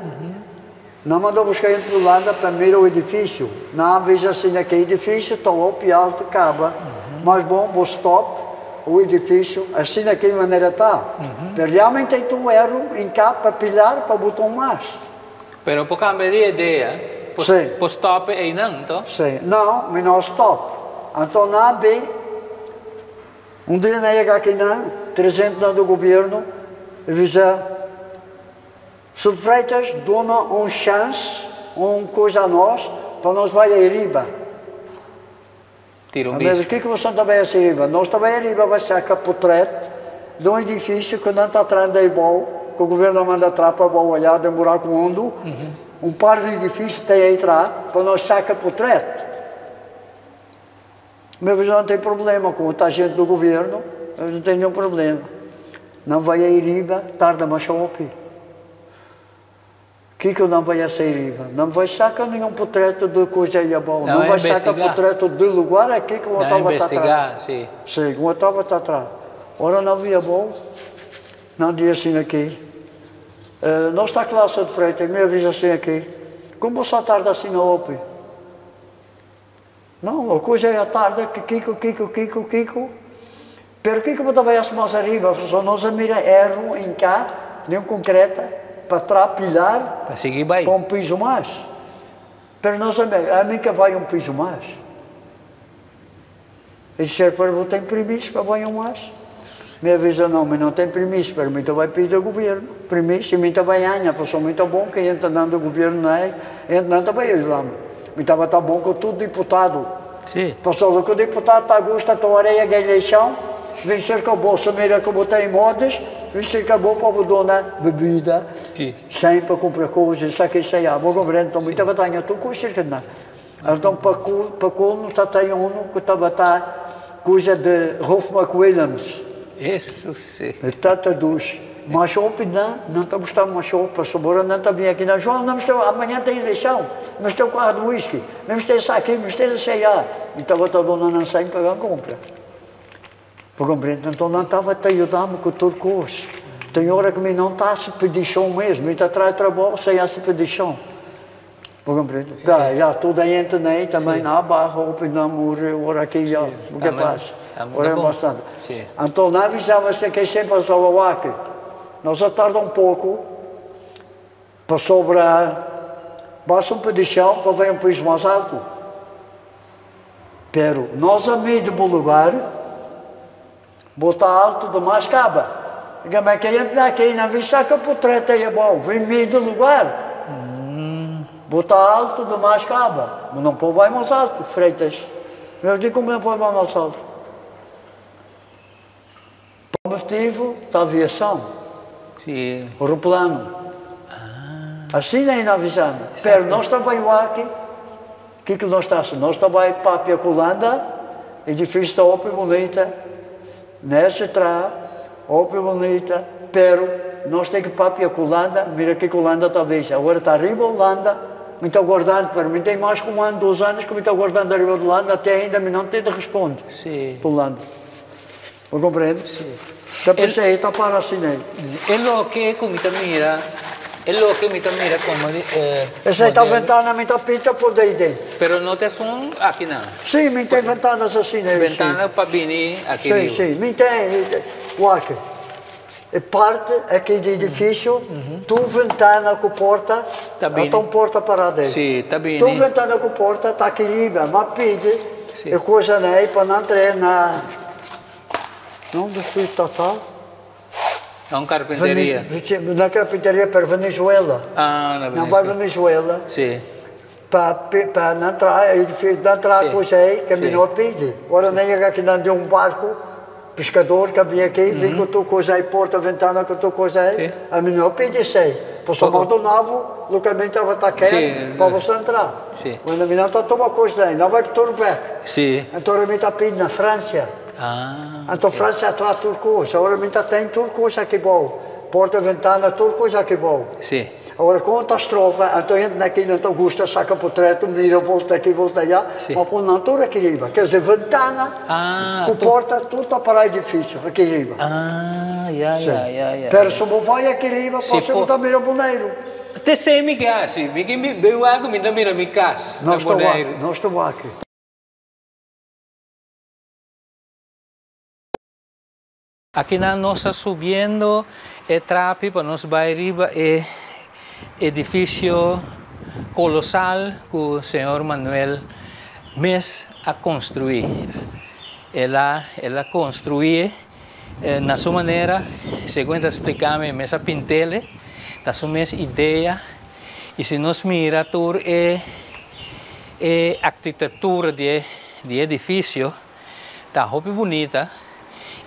Não mandou buscar entre do Holanda para mirar o edifício. Não, veja assim, aqui edifício, está up e alto, acaba. Mas bom, vou stop o edifício, assim daquela maneira está. Pero realmente tem um erro em cá para pilhar, para botar um mais. Pero por kambia di idea, por, por stop ei nan, anto? Sim. Não, mas não stop. Então, não, bem, um dia não chega aqui não, 300 não do governo, e diz, Sr. Freitas, dona um chance, um coisa a nós, para nós vai a Riba. Tira um Mas o bicho. que que você também a Riba? Nós também a Riba vai ser portrait de um edifício que não está atrás da igual, que o governo manda atrás para olhar, demorar com o mundo. Um par de edifícios tem aí atrás, para nós sacar portrait. Mas não tem problema com a gente do governo, eu não tenho nenhum problema. Não vai a Iriba, tarda mais o que que não vai a Iriba? Não vai sacar nenhum portrait de coisa aí bom. Não Não, é vai sacar investigar. portrait de lugar aqui que eu Não estava atrás. investigar, si. Sim, como eu estava atrás. Ora, não via bom, não dizia assim aqui. Nós está classe de frente, me avisa assim aqui. Como você tarda assim na OP? Não, a coisa é a tarde, que Kiko, Kiko, Kiko, Kiko. Pero Kiko botava essa mais arriba, só nós a mira erro em cá, nem concreta, para trás pilhar, Pa sigui bai. para um piso mais. Pero nós a mim que vai um piso mais. E disseram, pero vou ter permisso para vai um mais. Me avisa, não, mas não tem permisso, pero muito vai pedir ao governo. Permisso, e muito vai ganhar, passou muito bom que entra dando o governo, não é? Entra dando vai lá. Muito estava tá bom com tudo deputado. Passou que o deputado está a gosto, a areia a eleição, vem ser que o bolso, mira que eu botei em modas, vem ser que bom para o dona bebida, sem para comprar coisas, isso aqui, isso aí, vou comprar, então muita batalha, estou com cerca de nada. Então, para como está tem um que estava a estar coisa de Rolf McWilliams. Isso sim. É tanta dos. Mas ontem não, não está gostando mais sopa, sobora não está bem aqui na João, não estou, amanhã tem eleição, mas tem o carro de whisky, mas tem isso aqui, mas tem isso aí. Então eu estou dona não sei pagar a compra. Por compreender? Então não estava a te ajudar-me com tudo coisa. Tem hora que me não está a se pedir chão mesmo, me está atrás de trabalho sem a se pedir chão. Por compreender? Já, toda a gente nem também na barra, ou não morre, ora aqui já, o que Também, passa? tá muito Ora é bom. bastante. Então não avisava-se que sempre passava o aqui. Nós tarda um pouco para sobrar, basta um pedichão para ver um piso mais alto. Pero nós amigos do lugar, botar alto demais cabe. Como é que entra aqui, não vi saca por treta aí é bom, vem meio do lugar. Bo ta alto demas caba, bo no por bay mas alto, Freitas. Eu digo como não pode bay mas alto. Pa motivo da aviação. Si. Aeroplano. Asina e na avisando. Pero nos ta bay wak kico nos ta haci. Nos ta bay papia cu Hulanda, edificio ta hopi bunita, nesi traha, hopi bunita, pero nos tin cu papia cu Hulanda, mira kico Hulanda ta bisa. Awor ta riba Hulanda, mi ta guardando, pero mi tin mas cu un ano, dos anos cu mi ta guardando ariba di Hulanda, te ainda mi no tin di responde Si. pa Hulanda. Bo comprende? Si. Ta p'esei ta para asina ei. E loke ku mi ta mira, e loke mi ta mira komo di e Esei ta modelo. ventana mi ta pita por dei den. Pero no ta esun akinan. Si, mi tin ventanas asina ei, si. Ventana pa bini aki Si, riba. si, mi tin, wak, e parti aki di edifisio, tur ventana ku porta, Ta bini. ta un porta para dei. Si, ta bini. Tur ventana ku porta ta aki riba, m'a pidi Si. e kosanan ei pa nan trae na. Donde fui total? Na un carpinteria. Na carpinteria pero Venezuela. Ah, na Nan bai Venezuela. Venezuela. Si. Pa pa nan traha edificio, nan traha Si. cos ei ke mi Si. no a pidi. Ora nan yega aki nan di un barco, pescador ke a bin aki, bin ku tur cos ei, porta, ventana ku tur cos ei. Si. A mi no a pidi esei. Pasobra Poko. m'a duna bo loke mi tabata ker Si. pa boso entra. Si. Bueno, mi no ta tuma cos ei, nan bai tur bek. Si. Anto ora mi ta pidi na Francia. Anto Francia a traha tur cos. Awor mi ta ten tur cos aki bou. Porta, ventana, tur cos aki bou. Sí. Awor con ta strofa, anto hende na aki nan ta gusta saca potreto, mira volta aki, volta allá. Sí. Ma pon nan tur aki riba. Kier dizer, ventana Ah, cu tur. porta, tur ta para edificio aki riba. Ah, ya, Sí. ya, ya, ya. Pero si bo bai aki riba, Sí, pasa bo por. ta mira Boneiru. Te esey mi ke haci. Mi ke mi wak mi ta mira mi cas na Nos ta wak, Boneiru. nos ta wak. Akinan nos ta subiendo e trapi pa nos bai riba e edifisio kolosal ku señor Manuel mes a konstruí. El a el a konstruí e na su manera, segun e ta splika mi, e mes a pint'el, ta su mes idea. I si nos mira tur e e arkitektura di e di e edifisio, Ta hopi bunita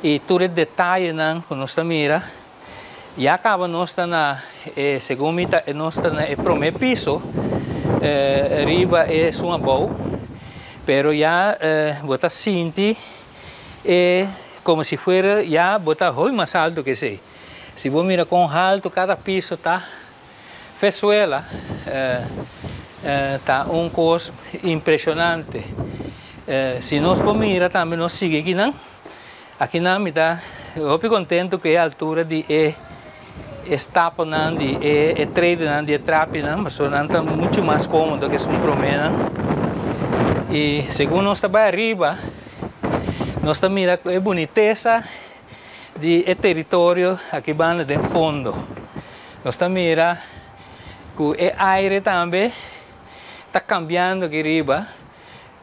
y tur e detayenan cu nos ta mira. Ya caba nos ta na e segun mi ta nos ta na e prome piso riba esun abou pero ya bo ta sinti e como si fuera ya bo ta hopi mas alto ke esey. Si bo mira con halto cada piso ta Vesuela ta un kos impreshonante. Si nos por mira tambe nos sigui akinan. Akinan mi ta hopi kontentu ku e altura di e estaponan di e tredenan di e trapinan pasobra nan ta muchu mas komodo ke esun promenan. I segun nos ta bai ariba nos ta mira ku e bunitesa di e teritorio aki banda den fondo. Nos ta mira ku e aire tambe ta kambiando aki riba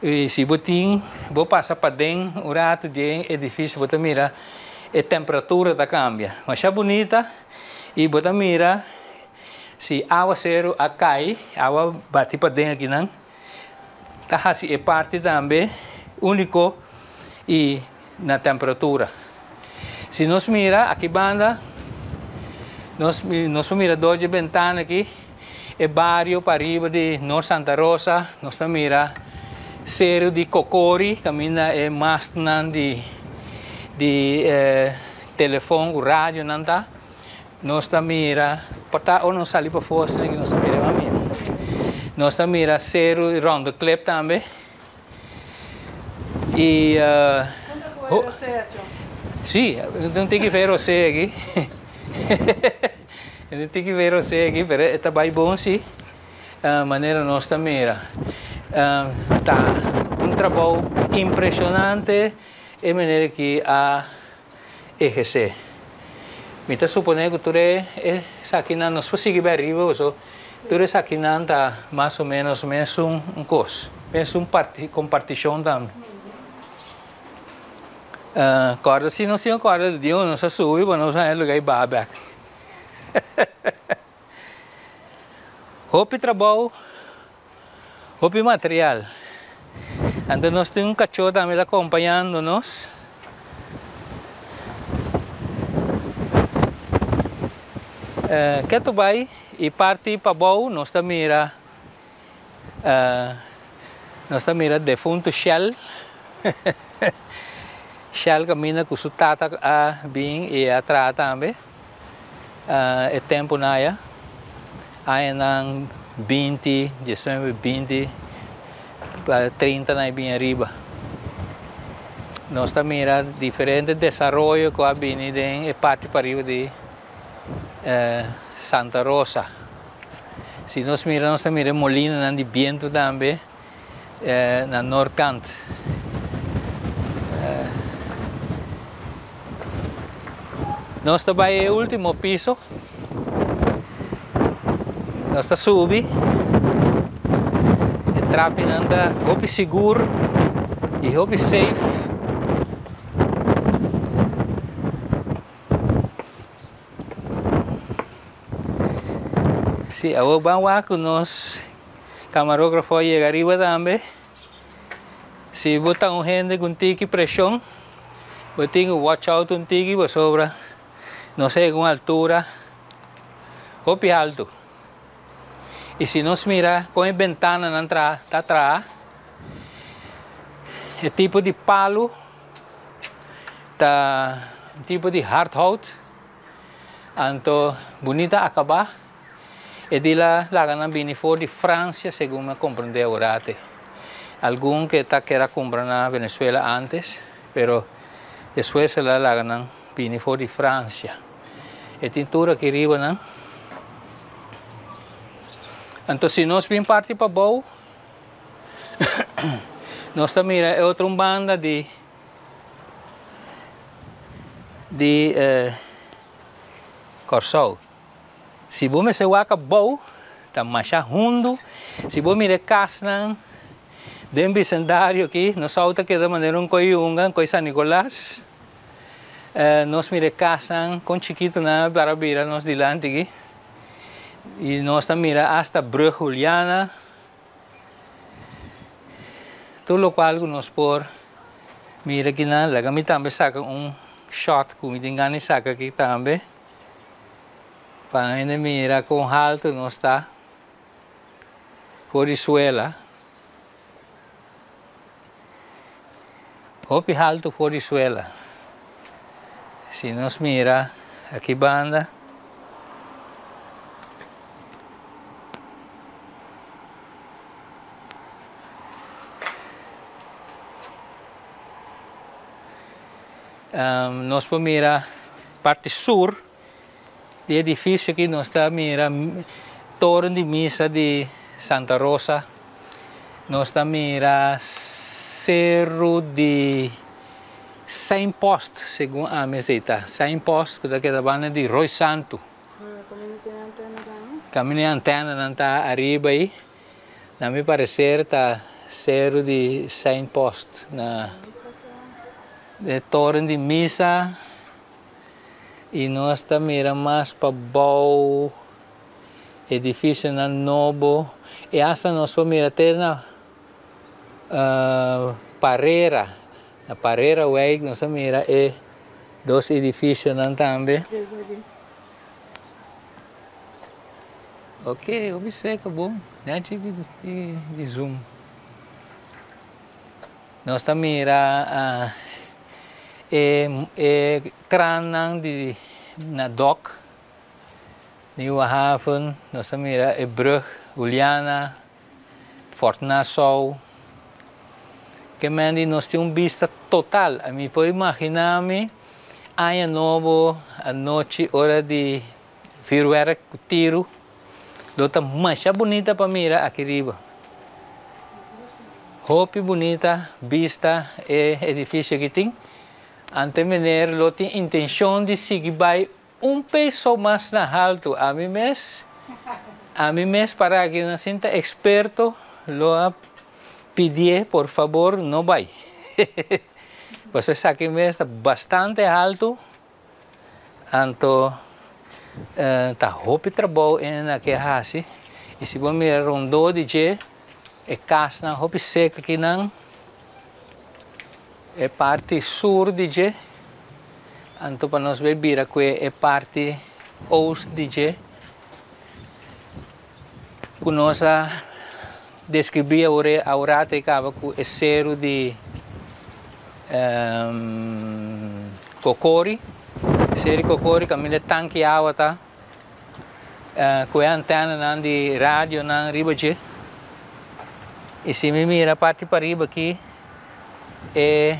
i si bo tin bo pasa paden un ratu di e edifisio bo ta mira e temperatura ta kambia. Masha bunita i bo ta mira si awaseru a kai, awa bati paden akinan ta hasi e parti tambe uniko i na temperatura. Si nos mira aki banda, nos nos por mira dor dje bentana aki, e bario pariba di Noord Santa Rosa, nos ta mira seru di Cocori, kaminda e mastnan di di telefon ku radionan ta. Nos ta mira, por ta ora nos sali pafó asina aki nos ta mira mas bien. Nos ta mira seru di Ronde Klip tambe. Y Sí, un tiki fe rosé aki. Un tiki fe rosé aki, pero e ta bai bon sí. Manera nos ta mira. Ta un trabou impresionante e manera ki a ehersé. Mi ta suponé ku tur e esakinan, nos por sigui bai ariba paso tur esakinan ta mas o ménos mesun un kos, mesun kompartishon tambe. Kòrda si nos tin un kòrda di Dios, nos a subi pa nos haña lugá i baha bèk. Hopi trabou, Hopi material. Anto nos tin un kachó tambe ta kompañando nos. Ketu bai i parti pabou nos ta mira nos ta mira defuntu Shell. Shell kaminda ku su tata a bin i a traha tambe e tempunan aya, añanan binti, diesnuebe, binti pa trinta nan a bin ariba. Nos ta mira diferente desaroyo ku a bini den e parti pariba di Santa Rosa. Si nos mira nos ta mira e molinanan di bientu tambe na noorkant. Nos ta bai e ultimo piso. Nos ta subi. E trapinan ta hopi sigur i hopi safe. Sí, awor ban wak ku nos kamarógrafo a yega ariba tambe. Si bo ta un hende ku un tiki preshon, bo tin ku watch out un tiki pasobra nos a yega un altura hopi haltu. I si nos mira kon e bentananan ta traha, e tipo di palu Ta un tipo di hardhout, anto bunita acabá. E di la laga nan bini for di Francia, segun mi a comprende aworate. Algun ke ta kera cumpra na Venezuela antes, pero despues el a laga nan bini for di Francia. E tin tur aki riba nan. Anto si nos bin parti pabou, nos ta mira e otro un banda di di Kòrsou. Si bo mester wak abou, ta masha hundu. Si bo mira e kasnan den bisendario aki, nos outo ta keda manera un koyunga, un koy San Nicolas. Nos mira e kasnan kon chikitu nan a para bira nos dilanti aki. I nos ta mira asta Brug Juliana. Tur lokual ku nos por mira akinan, laga mi tambe saka un shot ku mi tin gana di saka aki tambe pa hende mira kon haltu nos ta for di suela. Hopi haltu for di suela. Si nos mira aki banda. Nos por mira parti sur di edificio aki nos ta mira toren di misa di Santa Rosa. Nos ta mira seru di Signpost, segun ami esei ta. Signpost ku ta keda banda di Rooi Santu. Kaminda e antenanan ta ariba ei. Na mi parecer ta seru di Signpost na e toren di misa i nos ta mira mas pabou edificionan nobo i hasta nos por mira te na Parera, na Parera wijk nos a mira e dos edificionan tambe. Ok, hopi seco bon, nechi di zoom. Nos ta mira e krannan di na dok. Nieuwe Haven, nos ta mira e brug Juliana, Fort Nassau. Ke men di nos tin un bista total. Mi por imagina mi aña nobo anochi ora di vuurwerk ku tiru lo ta masha bunita pa mira aki riba. Hopi bunita bista e edifisio aki tin. Ante meneer lo tin intencion di sigui bai Un peso mas na haltu. Ami mes, ami mes para aki na sinta experto lo a pidié por fabor no bai. Pasobra esaki mes ta bastante haltu, anto ta hopi trabou e na ke hasi y si bo mira rondó di dje. E kasnan hopi sek akinan, e parti sur di dje, anto pa nos bay bira ku e parti oost di dje, ku nos a deskribí awor awor e kaba ku e seru di Kokori, seru di Kokori kaminda e tanki awa ta. Ku e antenanan di radionan riba dje. I si mi mira parti pariba aki, e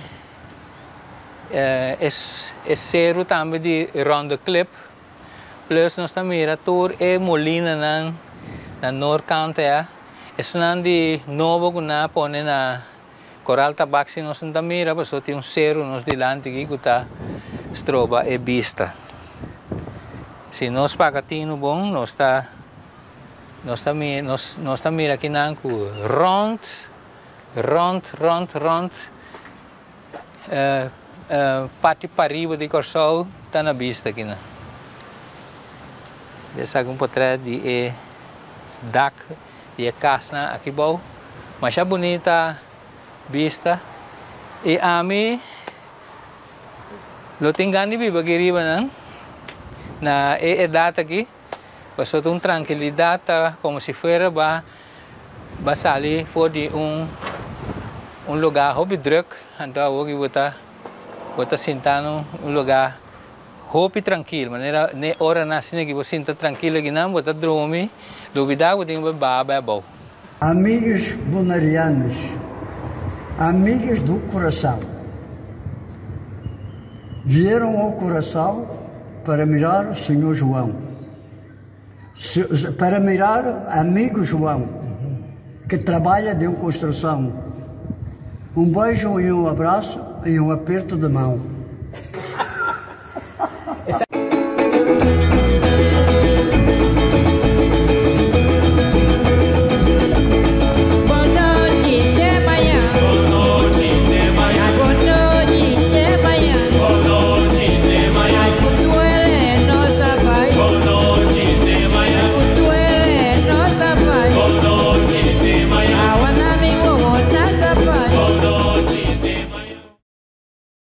e seru tambe di Ronde Klip. Plus nos ta mira tur e molinanan na noorkant ea. Esunnan di nobo ku nan a pone na Koral Tabak si nos no ta mira pasobra tin un seru nos dilanti aki ku ta stroba e bista. Si nos paga tinu bon nos ta nos ta nos nos ta mira kinan ku rònt rònt rònt rònt parti pariba di Kòrsou ta na bista kinan. Esaki un potrèt di e dak. Di e kasnan aki bou. Masha bunita bista. I ami lo tin gan di biba aki riba nan na e edat aki pasobra ta un trankilidat ta komo si fuera ba ba sali for di un un luga hopi druk anto awor ki bo ta bo ta sinta na un luga Hopi trankil, manera n'e oranan asina ki bo sinta trankil akinan, bo ta drumi, lubidá ku tin ku bai baha abou. Amigos bonerianos, amigos do coração, vieram ao Curaçao para mirar o Senhor João, para mirar amigo João, que trabalha de uma construção. Um beijo e um abraço e um aperto de mão.